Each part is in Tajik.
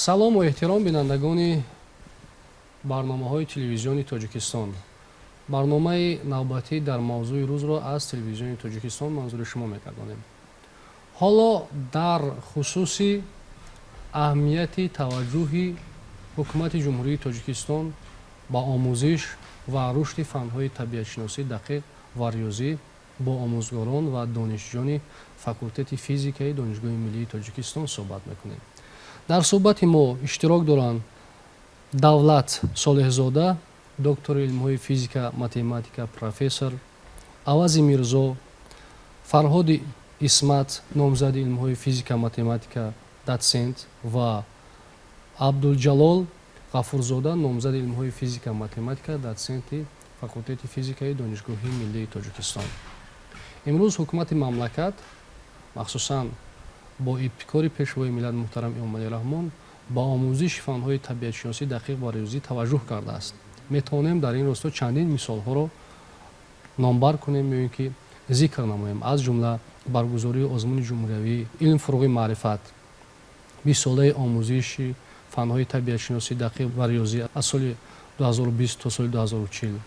Салому эҳтиром, бинандагони барномаҳои Телевизиони Тоҷикистон. Барномаи навбатӣ «Дар мавзӯи рӯзро» аз Телевизиони Тоҷикистон манзури шумо мегардонем. Ҳоло дар хусуси аҳамияти таваҷҷӯҳи Ҳукумати Ҷумҳурии Тоҷикистон ба омӯзиш ва рушди фанҳои табиатшиносӣ, дақиқ ва риёзӣ бо омӯзгорон ва донишҷӯёни факултети физикаи Донишгоҳи миллии Тоҷикистон суҳбат мекунем. Дар суҳбати мо иштирок доранд Давлат Солеҳзода, доктори илмҳои физика математика, профессор, Авази Мирзо, Фарҳоди Исмат, номзади илмҳои физика математика, дотсент, ва Абдулҷалол Ғафурзода, номзади илмҳои физика математика, дотсенти факултети физикаи Донишгоҳи миллии Тоҷикистон. Имрӯз ҳукумати мамлакат, махсусан бо ибтикори Пешвои миллат муҳтарам Эмомалӣ Раҳмон, ба омӯзиши фанҳои табиатшиносӣ, дақиқ ва риёзӣ таваҷҷӯҳ кардааст. Метавонем дар ин росто чандин мисолҳоро номбар кунем ё ин ки зикр намоем, аз ҷумла баргузории озмуни ҷумҳуриявии «Илм фурӯғи маърифат», 20-солаи омӯзиши фанҳои табиатшиносӣ, дақиқ ва риёзӣ аз соли 2020 то соли 2040.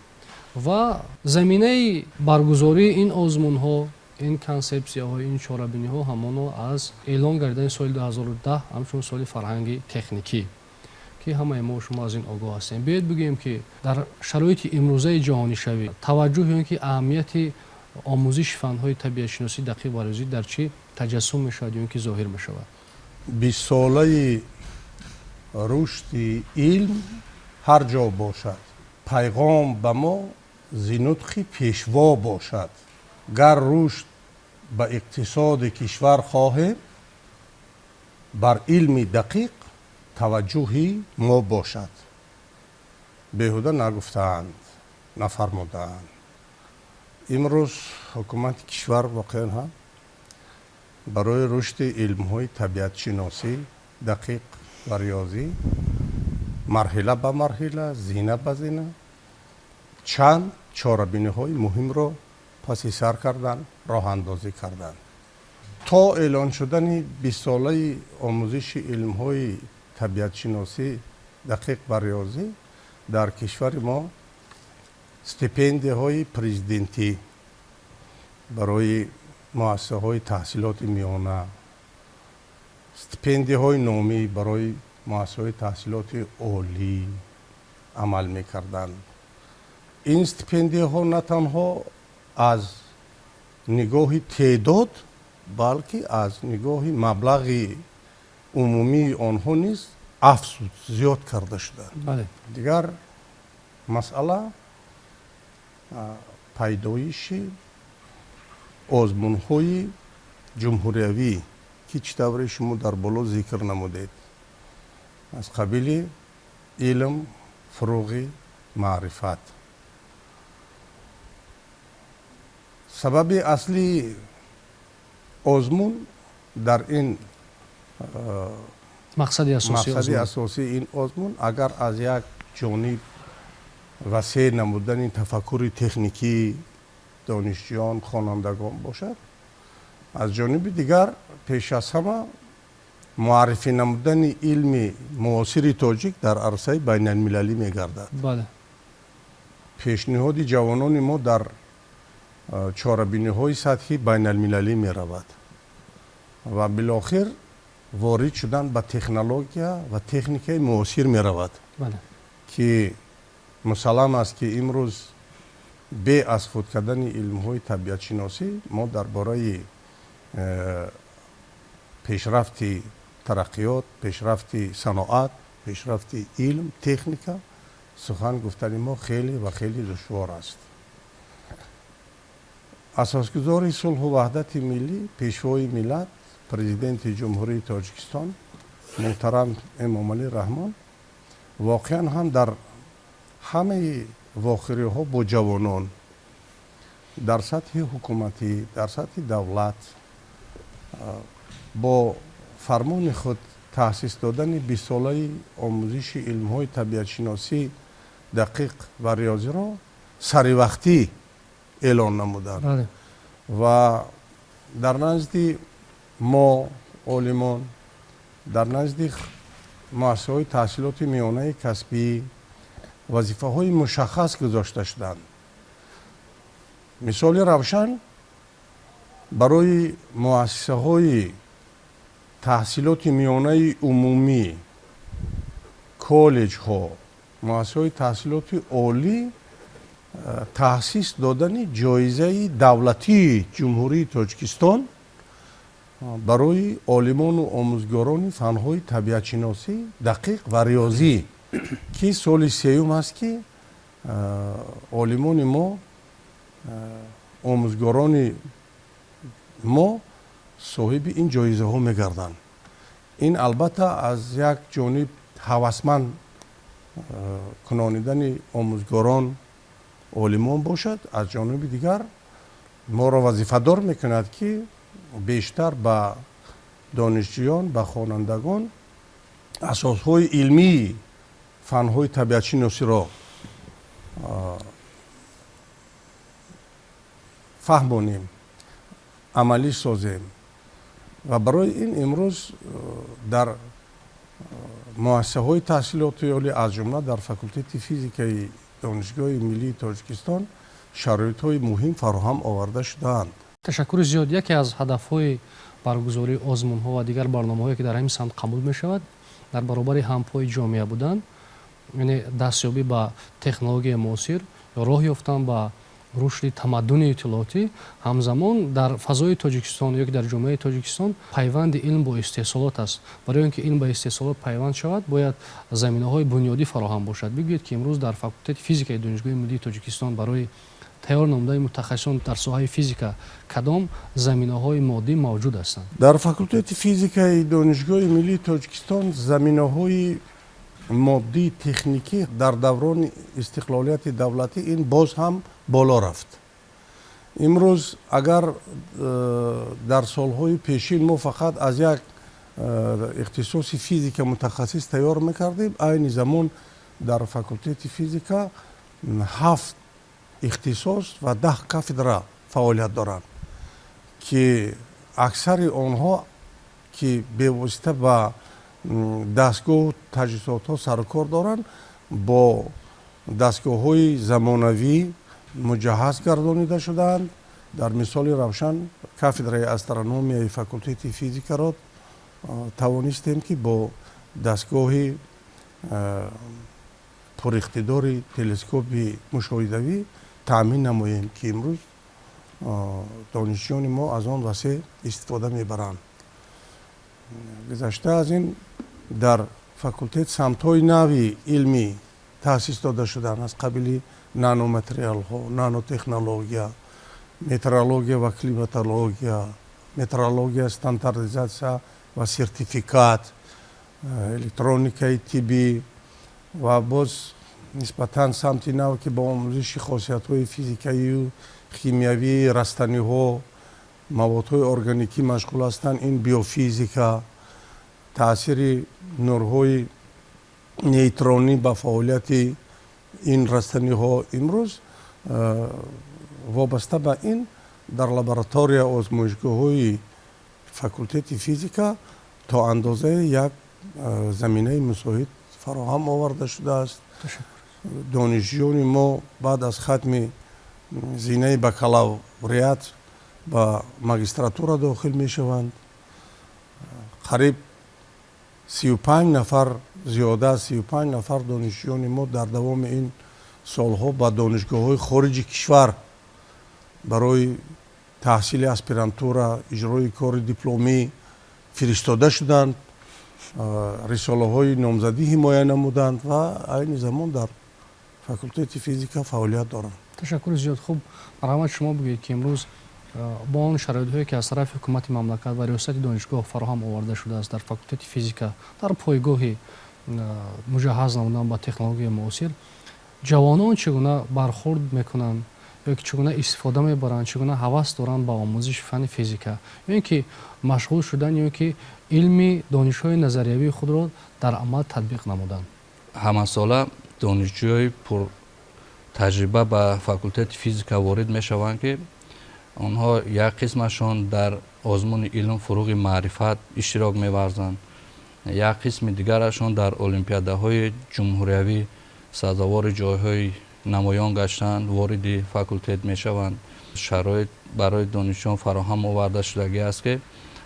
Ва заминаи баргузории ин озмунҳо, ин консепсияҳо, ин чорабиниҳо ҳамоно аз эълон гардидани соли 2010 ҳамчун соли фарҳанги техникӣ, ки ҳамаи мо шумо аз ин огоҳ ҳастем. Биёед бигӯем, ки дар шароити имрӯзаи ҷаҳонишавӣ таваҷҷӯҳ ё ин ки аҳамияти омӯзиши фанҳои табиатшиносӣ, дақиқ ва риёзӣ дар чӣ таҷассум мешавад ё ин ки зоҳир мешавад? 20-солаи рушди илм ҳар ҷо бошад, пайғом ба мо зи нутқи Пешво бошад. Гар рушд ба иқтисоди кишвар хоҳем, бар илми дақиқ таваҷҷӯҳи мо бошад. Беҳуда нагуфтаанд, нафармудаанд. Имрӯз ҳукумати кишвар воқеан ҳам барои рушди илмҳои табиатшиносӣ, дақиқ ва риёзӣ марҳила ба марҳила, зина ба зина чанд чорабиниҳои муҳимро паси сар кардан, роҳандозӣ карданд. То эълон шудани 20-солаи омӯзиши илмҳои табиатшиносӣ, дақиқ ва риёзӣ дар кишвари мо стипендияҳои президентӣ барои муассисаҳои таҳсилоти миёна, стипендияҳои номӣ барои муассисаҳои таҳсилоти олӣ амал мекарданд. Ин стипендияҳо на танҳо аз нигоҳи теъдод, балки аз нигоҳи маблағи умумии онҳо низ афзуд, зиёд карда шуданд. Дигар масъала пайдоиши озмунҳои ҷумҳуриявӣ, ки чӣ тавре шумо дар боло зикр намудед, аз қабили «Илм фурӯғи маърифат». Сабаби аслии озмун дар ин мақсади мақсади асосии ин озмун, агар аз як ҷониб васеъ намудани тафаккури техникии донишҷӯён, хонандагон бошад, аз ҷониби дигар пеш аз ҳама муаррифӣ намудани илми муосири тоҷик дар арсаи байналмилалӣ мегардад. Пешниҳоди ҷавонони мо дар чорабиниҳои сатҳи байналмилалӣ меравад ва билохир ворид шудан ба технология ва техникаи муосир меравад, ки мусаллам аст, ки имрӯз бе аз худ кардани илмҳои табиатшиносӣ мо дар бораи пешрафти тараққиёт, пешрафти саноат, пешрафти илм, техника сухан гуфтани мо хеле ва хеле душвор аст. Асосгузори сулҳу ваҳдати миллӣ, Пешвои миллат, Президенти Ҷумҳурии Тоҷикистон муҳтарам Эмомалӣ Раҳмон воқеан ҳам дар ҳамаи вохӯриҳо бо ҷавонон дар сатҳи ҳукуматӣ, дар сатҳи давлат бо фармони худ таъсис додани 20-солаи омӯзиши илмҳои табиатшиносӣ, дақиқ ва риёзиро саривақтӣ эълон намуданд. Ва дар назди мо олимон, дар назди Муассисаҳои таҳсилоти миёнаи касбӣ вазифаҳои мушаххас гузошта шуданд. Мисоли равшан, барои муассисаҳои таҳсилоти миёнаи умумӣ, коллеҷҳо, муассисаҳои таҳсилоти олӣ таъсис додани ҷоизаи давлатии Ҷумҳурии Тоҷикистон барои олимону омӯзгорони фанҳои табиатшиносӣ, дақиқ ва риёзӣ, ки соли сеюм аст, ки олимони мо, омӯзгорони мо соҳиби ин ҷоизаҳо мегарданд. Ин албатта аз як ҷониб ҳавасманд кунонидани омӯзгорон, олимон бошад, аз ҷониби дигар моро вазифадор мекунад, ки бештар ба донишҷӯён, ба хонандагон асосҳои илмии фанҳои табиатшиносиро фаҳмонем, амалӣ созем. Ва барои ин имрӯз дар муассисаҳои таҳсилоти олӣ, аз ҷумла дар факултети физикаи Донишгоҳи миллии Тоҷикистон, шароитҳои муҳим фароҳам оварда шудаанд. Ташаккури зиёд. Яке аз ҳадафҳои баргузории озмунҳо ва дигар барномаҳое, ки дар ҳамин самт қабул мешавад, дар баробари ҳампои ҷомеа будан, яъне дастёбӣ ба технологияи муосир ё роҳ ёфтан ба рушди тамаддуни иттилоотӣ, ҳамзамон дар фазои Тоҷикистон ё ки дар ҷомеаи Тоҷикистон пайванди илм бо истеҳсолот аст. Барои он ки илм ба истеҳсолот пайванд шавад, бояд заминаҳои бунёдӣ фароҳам бошад. Бигӯед, ки имрӯз дар факултети физикаи Донишгоҳи миллии Тоҷикистон барои тайёр намудани мутахассисон дар соҳаи физика кадом заминаҳои моддӣ мавҷуд ҳастанд? Дар факултети физикаи Донишгоҳи миллии Тоҷикистон заминаҳои моддии техникӣ дар даврони истиқлолияти давлатӣ ин боз ҳам боло рафт. Имрӯз агар дар солҳои пешин мо фақат аз як ихтисоси физика мутахассис тайёр мекардем, айни замон дар факултети физика ҳафт ихтисос ва 10 кафедра фаъолият доранд, ки аксари онҳо, ки бевосита ба дастгоҳу таҷҳизотҳо сарукор доранд, бо дастгоҳҳои замонавӣ муҷаҳҳаз гардонида шудаанд. Дар мисоли равшан, кафедраи астрономияи факултети физикаро тавонистем, ки бо дастгоҳи пуриқтидори телескопи мушоҳидавӣ таъмин намоем, ки имрӯз донишҷӯёни мо аз он васеъ истифода мебаранд. Гузашта аз ин, дар факултет самтҳои нави илмӣ таъсис дода шуданд, аз қабили наноматериалҳо, нанотехнология, метеорология ва климатология, метрология, стандартизатсия ва сертификат, электроникаи тиббӣ ва боз нисбатан самти нав, ки бо омӯзиши хосиятҳои физикаию химиявии растаниҳо, маводҳои органикӣ машғул ҳастанд, ин биофизика, таъсири нурҳои нейтронӣ ба фаъолияти ин растаниҳо. Имрӯз вобаста ба ин дар лаборатория, озмоишгоҳҳои факултети физика то андозаи як заминаи мусоид фароҳам оварда шудааст. Донишҷӯёни мо баъд аз хатми зинаи бакалавриат ба магистратура дохил мешаванд. Қариб 35 нафар, зиёда аз 35 нафар донишҷӯёни мо дар давоми ин солҳо ба донишгоҳҳои хориҷи кишвар барои таҳсили аспирантура, иҷрои кори дипломӣ фиристода шуданд, рисолаҳои номзадӣ ҳимоя намуданд ва айни замон дар факултети физика фаъолият доранд. Ташаккури зиёд. Хуб, марҳамат, шумо бигӯед, ки имрӯз бо он шароитҳое, ки аз тарафи ҳукумати мамлакат ва риёсати донишгоҳ фароҳам оварда шудааст, дар факултети физика дар пойгоҳи муҷаҳҳаз намудан ба технологияи муосир ҷавонон чӣ гуна бархурд мекунанд ё ки чӣ гуна истифода мебаранд, чӣ гуна ҳавас доранд ба омӯзиши фанни физика ё ин ки машғул шудан ё ки илми донишҳои назариявии худро дар амал татбиқ намудан? Ҳамасола донишҷӯи пуртаҷриба ба факултети физика ворид мешаванд, ки онҳо як қисмашон дар озмуни «Илм фуруғи маърифат» иштирок меварзанд. Як қисми дигарашон дар олимпиадаҳои ҷумҳуриявӣ сазовори ҷойҳои намоён гаштанд, вориди факултет мешаванд. Шароит барои донишҷӯён фароҳам оварда шудагӣ аст, ки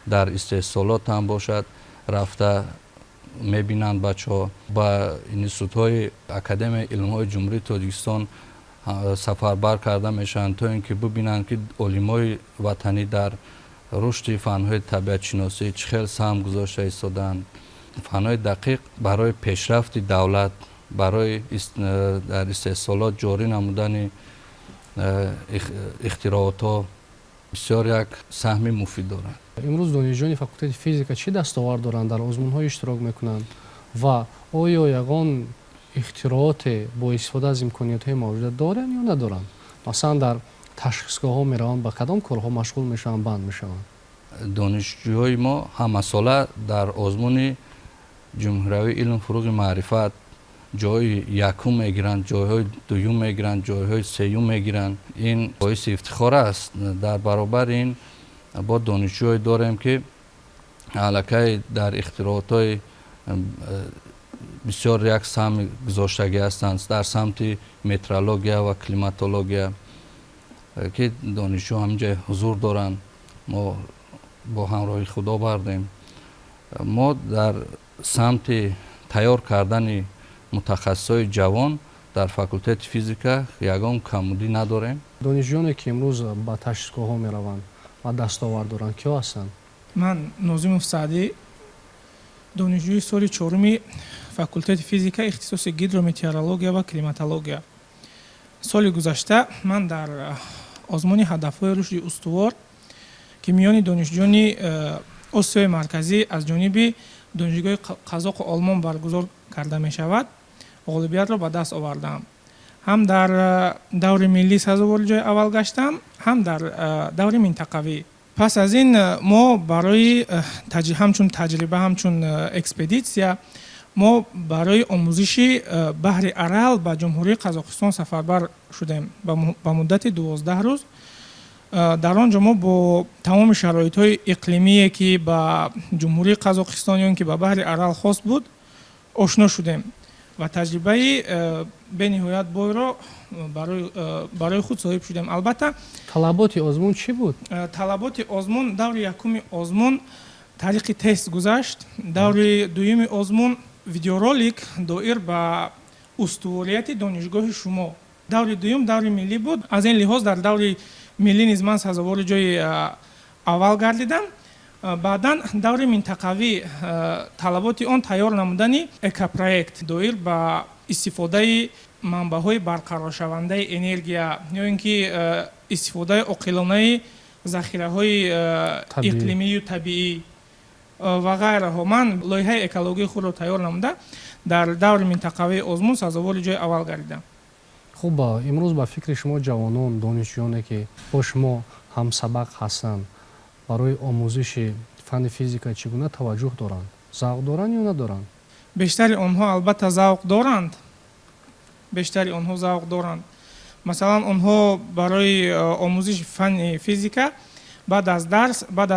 дар истеҳсолот ҳам бошад, рафта мебинанд бачаҳо. Ба институтҳои Академияи илмҳои Ҷумҳурии Тоҷикистон сафарбар карда мешаванд, то ин ки бибинанд, ки олимои ватанӣ дар рушди фанҳои табиатшиносӣ чӣ хел саҳм гузошта истодаанд. Фанҳои дақиқ барои пешрафти давлат, барои дар истеҳсолот ҷорӣ намудани ихтироотҳо бисёр як саҳми муфид дорад. Имрӯз донишҷӯёни факултети физика чӣ дастовард доранд, дар озмунҳо иштирок мекунанд ва оё ягон ихтирооте бо истифода аз имкониятҳои мавҷуда доранд ё надоранд? Масалан, дар ташхисгоҳҳо мераванд, ба кадом корҳо машғул мешаванд, банд мешаванд? Донишҷӯҳои мо ҳамасола дар озмуни ҷумҳуриявии «Илм, фуруғи маърифат» ҷойи якум мегиранд, ҷойҳои дуюм мегиранд, ҷойҳои сеюм мегиранд. Ин боиси ифтихор аст. Дар баробари ин бо донишҷӯе дорем, ки аллакай дар ихтироотҳои бисёр як саҳм гузоштагӣ ҳастанд дар самти метеорология ва климатология, ки донишҷӯ ҳаминҷа ҳузур доранд. Мо бо ҳамроҳи худо бардем. Мо дар самти тайёр кардани мутахассисҳои ҷавон дар факултети физика ягон камбудӣ надорем. Донишҷӯёне, ки имрӯз ба ташхисгоҳҳо мераванд ва дастовард доранд, киҳо ҳастанд? Ман Нозимов Саъдӣ, донишҷӯи соли чоруми факултети физика, ихтисоси гидрометеорология ва климатология. Соли гузашта ман дар озмуни «Ҳадафҳои рушди устувор», ки миёни донишҷӯёни Осиёи Марказӣ аз ҷониби Донишгоҳи Қазоқу Олмон баргузор карда мешавад, ғолибиятро ба даст овардам. Ҳам дар даври миллӣ сазовори ҷои аввал гаштам, ҳам дар даври минтақавӣ. Пас аз ин мо барои ҳамчун таҷриба, ҳамчун экспедитсия мо барои омӯзиши баҳри Арал ба Ҷумҳурии Қазоқистон сафарбар шудем ба муддати 12 рӯз. Дар он ҷо мо бо тамоми шароитҳои иқлимие, ки ба Ҷумҳурии Қазоқистон ё ин ки ба баҳри Арал хос буд, ошно шудем ва таҷрибаи бениҳоят бойро барои худ соҳиб шудем, албатта. Талаботи озмун чӣ буд? Талаботи озмун: даври якуми озмун тариқи тест гузашт, даври дуюми озмун видеоролик доир ба устуворияти донишгоҳи шумо. Даври дуюм даври миллӣ буд. Аз ин лиҳоз дар даври миллӣ низ ман сазовори ҷои аввал гардидам. Баъдан даври минтақавӣ, талаботи он тайёр намудани экопроект доир ба истифодаи манбаъҳои барқароршавандаи энергия ё ин ки истифодаи оқилонаи захираҳои иқлимию табиӣ ва ғайраҳо. Ман лоиҳаи экологии худро тайёр намуда, дар даври минтақавии озмун сазовори ҷои аввал гардидам. Хуб, имрӯз ба фикри шумо, ҷавонон, донишҷӯёне, ки бо шумо ҳамсабақ ҳастанд, барои омӯзиши фанни физика чӣ гуна таваҷҷӯҳ доранд? Завқ доранд ё надоранд? Бештари онҳо албатта завқ доранд, бештари онҳо завқ доранд. Масалан, онҳо барои омӯзиши фанни физика баъд аз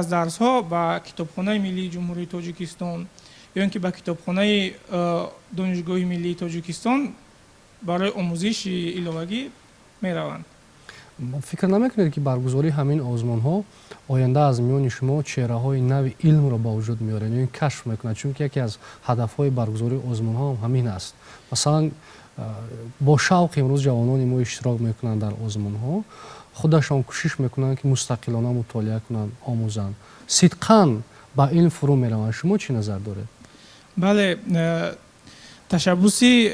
дарсҳо ба Китобхонаи миллии Ҷумҳурии Тоҷикистон ё ин ки ба китобхонаи Донишгоҳи миллии Тоҷикистон барои омӯзиши иловагӣ мераванд. Фикр намекунед, ки баргузории ҳамин озмунҳо оянда аз миёни шумо чеҳраҳои нави илмро ба вуҷуд меорад ё ин кашф мекунад? Чунки яке аз ҳадафҳои баргузории озмунҳо ҳам ҳамин аст. Масалан, бо шавқ имрӯз ҷавонони мо иштирок мекунанд дар озмунҳо, худашон кӯшиш мекунанд, ки мустақилона мутолиа кунанд, омӯзанд, сидқан ба илм фурӯ мераванд. Шумо чӣ назар доред? Бале, ташаббуси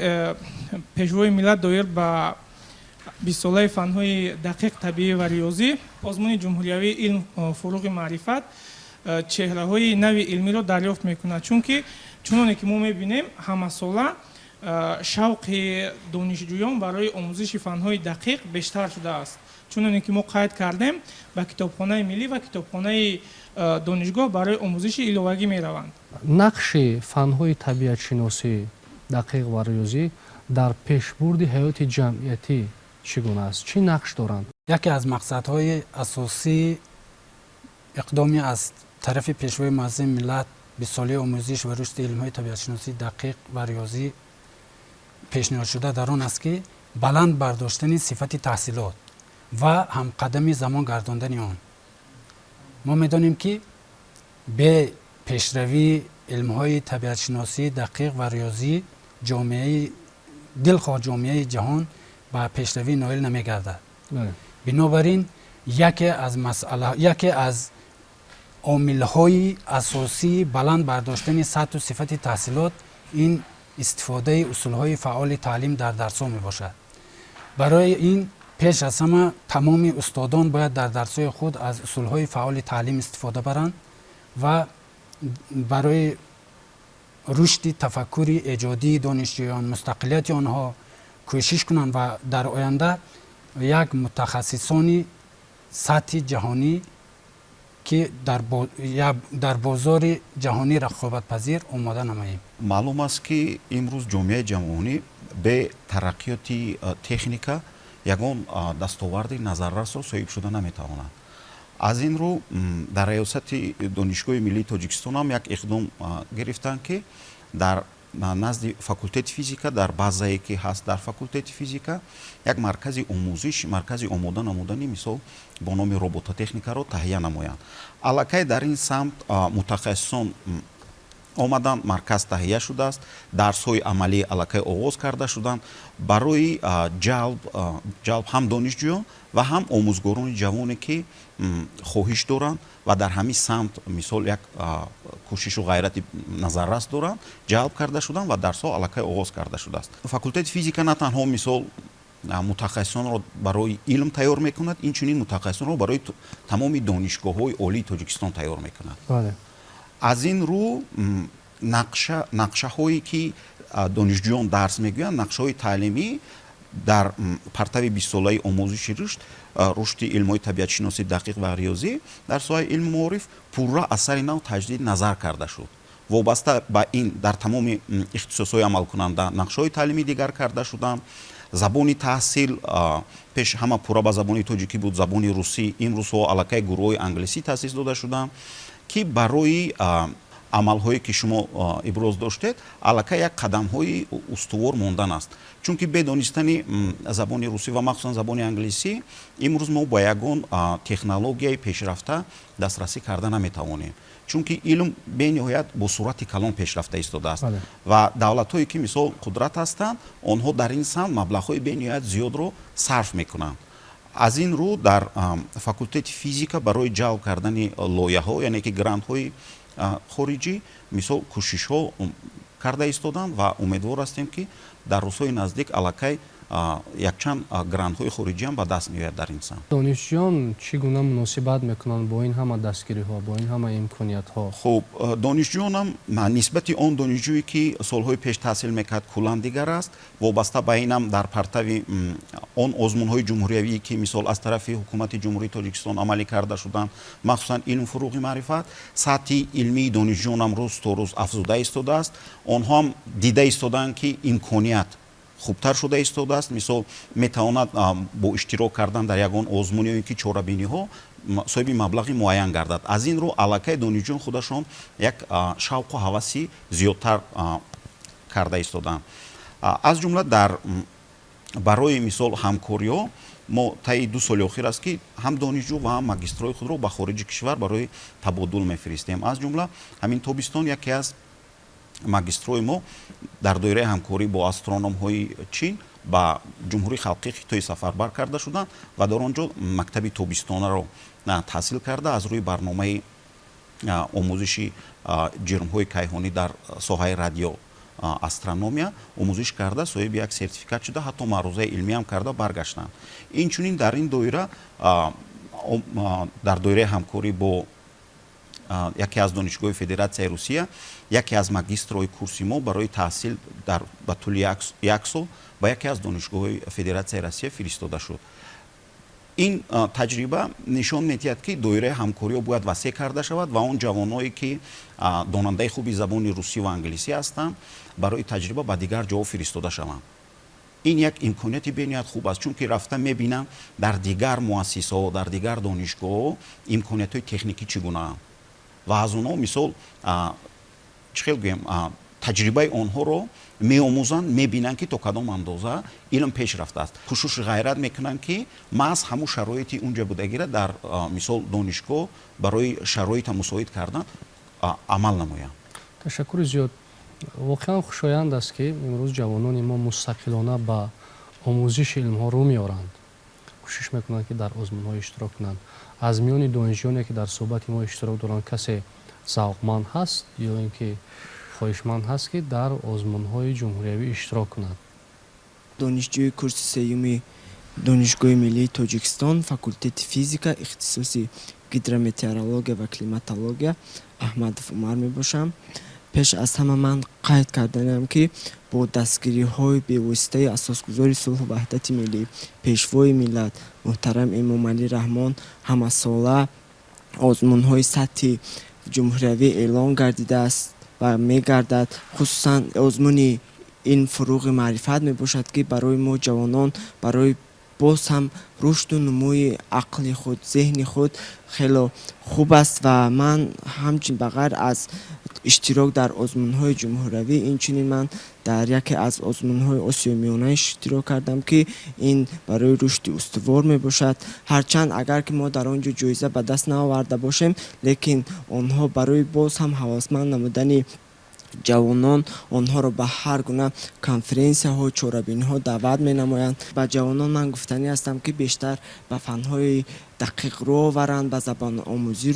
Пешвои миллат доир ба 20-солаи фанҳои дақиқ, табиӣ ва риёзӣ, озмуни ҷумҳуриявии «Илм, фуруғи маърифат» чеҳраҳои нави илмиро дарёфт мекунад, чунки чуноне ки мо мебинем, ҳамасола шавқи донишҷӯён барои омӯзиши фанҳои дақиқ бештар шудааст. Чуноне ки мо қайд кардем, ба Китобхонаи миллӣ ва китобхонаи донишгоҳ барои омӯзиши иловагӣ мераванд. Нақши фанҳои табиатшиносӣ, дақиқ ва риёзӣ дар пешбурди ҳаёти ҷамъиятӣ чӣ гуна аст? Чӣ нақш доранд? Яке аз мақсадҳои асосии иқдоми аз тарафи Пешвои муаззами миллат бистсолаи омӯзиш ва рушди илмҳои табиатшиносӣ, дақиқ ва риёзӣ пешниҳодшуда дар он аст, ки баланд бардоштани сифати таҳсилот ва ҳамқадами замон гардондани он. Мо медонем, ки бе пешравии илмҳои табиатшиносӣ, дақиқ ва риёзӣ ҷомеаи дилхоҳ, ҷомеаи ҷаҳон ба пешравӣ ноил намегардад. Бинобар ин яке аз масъала, яке аз омилҳои асосии баланд бардоштани сатҳу сифати таҳсилот ин истифодаи усулҳои фаъоли таълим дар дарсҳо мебошад. Барои ин пеш аз ҳама тамоми устодон бояд дар дарсҳои худ аз усулҳои фаъоли таълим истифода баранд ва барои рушди тафаккури эҷодии донишҷӯён, мустақилияти онҳо кӯшиш кунанд ва дар оянда як мутахассисони сатҳи ҷаҳонӣ, ки дар бозори ҷаҳонӣ рақобатпазир, омода намоем. Маълум аст, ки имрӯз ҷомеаи ҷаҳонӣ бе тараққиёти техника ягон дастоварди назаррасро соҳиб шуда наметавонад. Аз ин рӯ дар раёсати Донишгоҳи миллии Тоҷикистон ҳам як иқдом гирифтанд, ки дар назди факултети физика, дар базае ки ҳаст дар факултети физика, як маркази омӯзиш, маркази омода намудани, мисол, бо номи робототехникаро таҳия намоянд. Аллакай дар ин самт мутахассисон омаданд, марказ таҳия шудааст, дарсҳои амалӣ аллакай оғоз карда шуданд барои ҷалб ҳам донишҷӯён ва ҳам омӯзгорони ҷавоне, ки хоҳиш доранд ва дар ҳамин самт, мисол, як кӯшишу ғайрати назаррас доранд, ҷалб карда шуданд ва дарсҳо аллакай оғоз карда шудааст. Факултети физика на танҳо, мисол, мутахассисонро барои илм тайёр мекунад, инчунин мутахассисонро барои тамоми донишгоҳҳои олии Тоҷикистон тайёр мекунад. Аз ин рӯ нақшаҳое ки донишҷӯён дарс мегӯянд, нақшаҳои таълимӣ дар партави бистсолаи омӯзиши рушди илмҳои табиатшиносӣ, дақиқ ва риёзӣ дар соҳаи илму маориф пурра аз сари нав таҷдид назар карда шуд. Вобаста ба ин дар тамоми ихтисосҳои амалкунанда нақшаҳои таълимӣ дигар карда шуданд. Забони таҳсил пеш ҳама пурра ба забони тоҷикӣ буд, забони русӣ, имрӯзҳо аллакай гурӯҳҳои англисӣ таъсис дода шуданд, ки барои амалҳое ки шумо иброз доштед, аллакай як қадамҳои устувор мондан аст, чунки бе донистани забони русӣ ва махсусан забони англисӣ имрӯз мо ба ягон технологияи пешрафта дастрасӣ карда наметавонем, чунки илм бениҳоят бо суръати калон пешрафта истодааст ва давлатҳое ки, мисол, қудрат ҳастанд, онҳо дар ин самт маблағҳои бениҳоят зиёдро сарф мекунанд. Аз ин рӯ дар факултети физика барои ҷалб кардани лоиҳаҳо, яъне ки грантҳои хориҷӣ, мисол, кӯшишҳо карда истоданд ва умедвор ҳастем, ки дар рӯзҳои наздик аллакай якчанд грантҳои хориҷиам ба даст меояд дар ин самт. Донишҷӯён чӣ гуна муносибат мекунанд бо ин ҳама дастгириҳо, бо ин ҳама имкониятҳо? Хуб, донишҷӯёнам нисбати он донишҷӯе, ки солҳои пеш таҳсил мекард, куллан дигар аст. Вобаста ба инам дар партави он озмунҳои ҷумҳуриявие, ки, мисол, аз тарафи ҳукумати Ҷумҳурии Тоҷикистон амалӣ карда шуданд, махсусан «Илм — фурӯғи маърифат», сатҳи илмии донишҷӯёнам рӯз то рӯз афзуда истодааст. Онҳоам дида истодаанд, ки имконият хубтар шуда истодааст. Мисол, метавонад бо иштирок кардан дар ягон озмун ё ин ки чорабиниҳо соҳиби маблағи муайян гардад. Аз ин рӯ аллакай донишҷӯён худашон як шавқу ҳаваси зиёдтар карда истодаанд. Аз ҷумла дар барои мисол ҳамкориҳо мо таи 2 соли охир аст, ки ҳам донишҷӯ ва ҳам магистрои худро ба хориҷи кишвар барои табодул мефиристем. Аз ҷумла ҳамин тобистон яке аз магистрои мо дар доираи ҳамкорӣ бо астрономҳои Чин ба Ҷумҳурии Халқии Хитой сафарбар карда шуданд ва дар он ҷо мактаби тобистонаро таҳсил карда, аз рӯи барномаи омӯзиши ҷирмҳои кайҳонӣ дар соҳаи радио астрономия омӯзиш карда, соҳиби як сертификат шуда, ҳатто маърузаи илмиам карда баргаштанд. Инчунин дар ин доира, дар доираи ҳамкорӣ бо яке аз донишгоҳи Федератсияи Русия, яке аз магистрои курси мо барои таҳсил дар ба тӯли як сол ба яке аз донишгоҳҳои Федератсияи Россия фиристода шуд. Ин таҷриба нишон медиҳад, ки доираи ҳамкориҳо бояд васеъ карда шавад ва он ҷавоное, ки донандаи хуби забони русӣ ва англисӣ ҳастанд, барои таҷриба ба дигар ҷоҳо фиристода шаванд. Ин як имконияти бениҳоят хуб аст, чунки рафта мебинам, дар дигар муассисаҳо, дар дигар донишгоҳҳо имкониятҳои техникӣ чӣ гунаанд ва аз онҳо, мисол, Чӣ хел гӯем, таҷрибаи онҳоро меомӯзанд, мебинанд, ки то кадом андоза илм пеш рафтааст, кӯшишу ғайрат мекунанд, ки маҳз ҳамун шароити унҷа будагира дар, мисол, донишгоҳ барои шароита мусоид кардан амал намоянд. Ташаккури зиёд. Воқеан хушоянд аст, ки имрӯз ҷавонони мо мустақилона ба омӯзиши илмҳо рӯ меоранд, кӯшиш мекунанд, ки дар озмунҳо иштирок кунанд. Аз миёни донишҷӯёне, ки дар суҳбати мо иштирок доранд, касе завқманд ҳаст ё ин ки хоҳишманд ҳаст, ки дар озмунҳои ҷумҳуриявӣ иштирок кунад? Донишҷӯи курси сеюми Донишгоҳи миллии Тоҷикистон, факултети физика, ихтисоси гидрометеорология ва климатология Аҳмадов Умар мебошам. Пеш аз ҳама ман қайд карданиам, ки бо дастгириҳои бевоситаи Асосгузори сулҳу ваҳдати миллӣ, Пешвои миллат муҳтарам Эмомалӣ Раҳмон ҳамасола озмунҳои сатҳи ҷумҳуриявӣ эълон гардидааст ва мегардад. Хусусан озмуни «Илм фурӯғи маърифат» мебошад, ки барои мо ҷавонон, барои боз ҳам рушду нумӯи ақли худ, зеҳни худ хело хуб аст. Ва ман ҳамчун ба ғайр аз иштирок дар озмунҳои ҷумҳуриявӣ, инчунин ман дар яке аз озмунҳои Осиёи Миёна иштирок кардам, ки ин барои рушди устувор мебошад. Ҳарчанд агар ки мо дар он ҷо ҷоиза ба даст наоварда бошем, лекин онҳо барои боз ҳам ҳавасманд намудани ҷавонон онҳоро ба ҳар гуна конференсияҳо, чорабиниҳо даъват менамоянд. Ба ҷавонон ман гуфтанӣ ҳастам, ки бештар ба фанҳои дақиқ рӯ оваранд, ба забономӯзӣ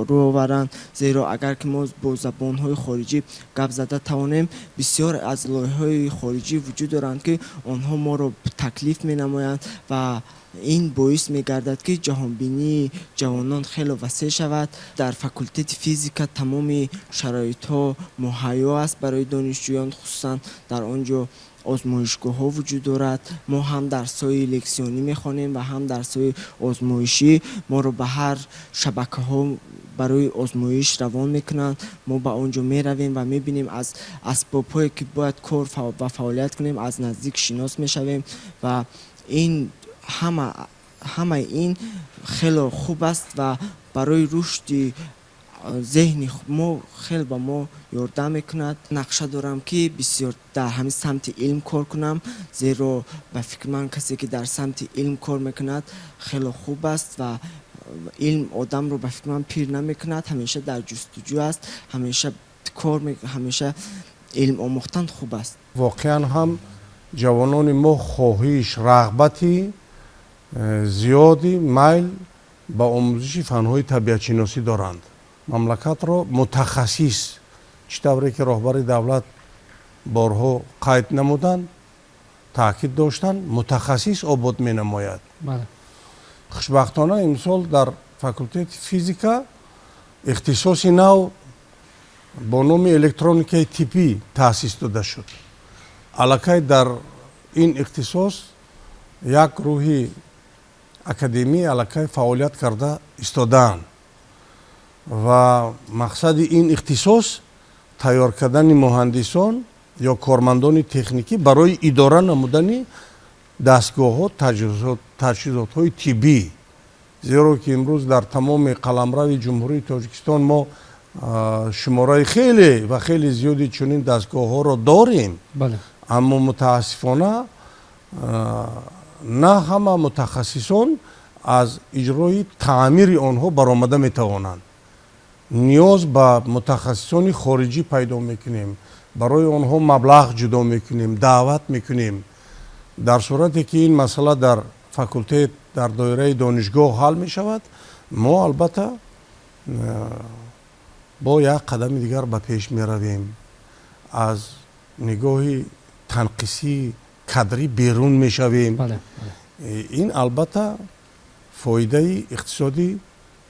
рӯ оваранд, зеро агар ки мо бо забонҳои хориҷӣ гап зада тавонем, бисёр аз лоиҳаҳои хориҷӣ вуҷуд доранд, ки онҳо моро таклиф менамоянд ва ин боис мегардад, ки ҷаҳонбинии ҷавонон хело васеъ шавад. Дар факултети физика тамоми шароитҳо муҳайё аст барои донишҷӯён, хусусан дар он ҷо озмоишгоҳҳо вуҷуд дорад. Мо ҳам дарсҳои лексионӣ мехонем ва ҳам дарсҳои озмоишӣ. Моро ба ҳар шабакаҳо барои озмоиш равон мекунанд. Мо ба он ҷо меравем ва мебинем, аз асбобҳое, ки бояд кор ва фаъолият кунем, аз наздик шинос мешавем ва ин ҳамаи ин хело хуб аст ва барои рушди зеҳни мо хеле ба мо ёрдам мекунад. Нақша дорам, ки бисёр дар ҳамин самти илм кор кунам, зеро ба фикри ман, касе ки дар самти илм кор мекунад, хело хуб аст ва илм одамро, ба фикри ман, пир намекунад, ҳамеша дар ҷустуҷӯ аст, ҳамеша кор, ҳамеша илм омӯхтан хуб аст. Воқеан ҳам ҷавонони мо хоҳиш, рағбати зиёди, майл ба омӯзиши фанҳои табиатшиносӣ доранд. Мамлакатро мутахассис, чӣ тавре ки роҳбари давлат борҳо қайд намуданд, таъкид доштанд, мутахассис обод менамояд. Хушбахтона, имсол дар факултети физика ихтисоси нав бо номи электроникаи тиббӣ таъсис дода шуд. Аллакай дар ин ихтисос як гурӯҳи академӣ аллакай фаъолият карда истодаанд ва мақсади ин ихтисос тайёр кардани муҳандисон ё кормандони техникӣ барои идора намудани дастгоҳҳо, таҷҳизотҳои тиббӣ, зеро ки имрӯз дар тамоми қаламрави Ҷумҳурии Тоҷикистон мо шумораи хеле ва хеле зиёди чунин дастгоҳҳоро дорем, аммо мутаассифона на ҳама мутахассисон аз иҷрои таъмири онҳо баромада метавонанд. Ниёз ба мутахассисони хориҷӣ пайдо мекунем, барои онҳо маблағ ҷудо мекунем, даъват мекунем. Дар сурате ки ин масъала дар факултет, дар доираи донишгоҳ ҳал мешавад, мо албатта бо як қадами дигар ба пеш меравем, аз нигоҳи танқисии кадрӣ берун мешавем. Ин албатта фоидаи иқтисоди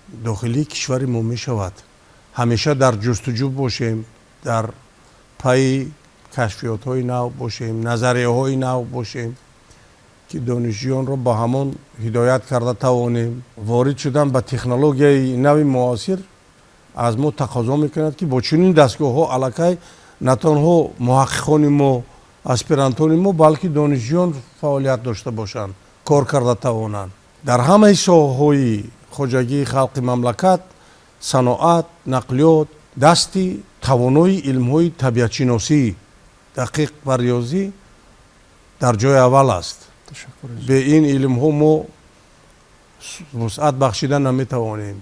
дохилии кишвари мо мешавад. Ҳамеша дар ҷустуҷӯ бошем, дар пайи кашфиётҳои нав бошем, назарияҳои нав бошем, ки донишҷӯёнро ба ҳамон ҳидоят карда тавонем. Ворид шудан ба технологияи нави муосир аз мо тақозо мекунад, ки бо чунин дастгоҳҳо аллакай на танҳо муҳаққиқони мо, аспирантони мо, балки донишҷӯён фаъолият дошта бошанд, кор карда тавонанд. Дар ҳамаи соҳаҳои хоҷагии халқи мамлакат: саноат, нақлиёт, Дасти тавонои илмҳои табиатшиносӣ, дақиқ ва риёзӣ дар ҷои аввал аст. Бе ин илмҳо мо вусъат бахшида наметавонем.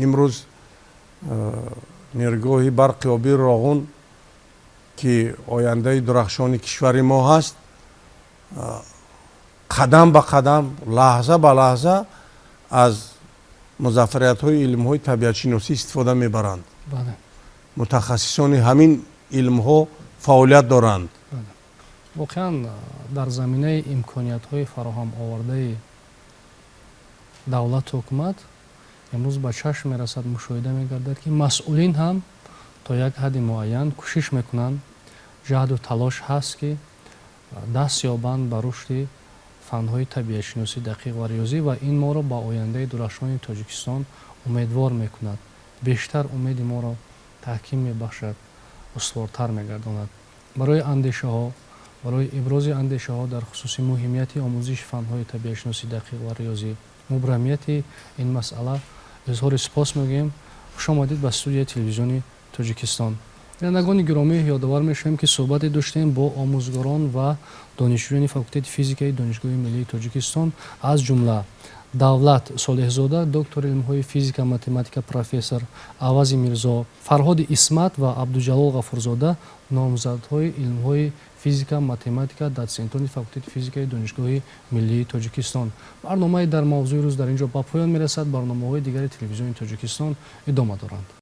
Имрӯз нерӯгоҳи барқи обии Роғун, ки ояндаи дурахшони кишвари мо ҳаст, қадам ба қадам, лаҳза ба лаҳза аз музаффариятҳои илмҳои табиатшиносӣ истифода мебаранд. Мутахассисони ҳамин илмҳо фаъолият доранд. Воқеан, дар заминаи имкониятҳои фароҳам овардаи давлату ҳукумат имрӯз ба чашм мерасад, мушоҳида мегардад, ки масъулин ҳам то як ҳадди муайян кӯшиш мекунанд, ҷаҳду талош ҳаст, ки даст ёбанд ба рушди фанҳои табиатшиносӣ, дақиқ ва риёзӣ, ва ин моро ба ояндаи дурахшони Тоҷикистон умедвор мекунад, бештар умеди моро таҳким мебахшад, устувортар мегардонад. Барои андешаҳо, барои ибрози андешаҳо дар хусуси муҳимияти омӯзиши фанҳои табиатшиносӣ, дақиқ ва риёзӣ, мубрамияти ин масъала изҳори сипос мегӯем. Хушомадид ба студияи Телевизиони Тоҷикистон. Бинандагони гиромӣ, ёдовар мешавем, ки суҳбате доштем бо омӯзгорон ва донишҷӯёни факултети физикаи Донишгоҳи миллии Тоҷикистон, аз ҷумла Давлат Солеҳзода, доктори илмҳои физика, математика, профессор, Авази Мирзо, Фарҳоди Исмат ва Абдуҷалол Ғафурзода, номзадҳои илмҳои физика, математика, дотсентони факултети физикаи Донишгоҳи миллии Тоҷикистон. Барномаи «Дар мавзӯи рӯз» дар ин ҷо ба поён мерасад. Барномаҳои дигари Телевизиони Тоҷикистон идома доранд.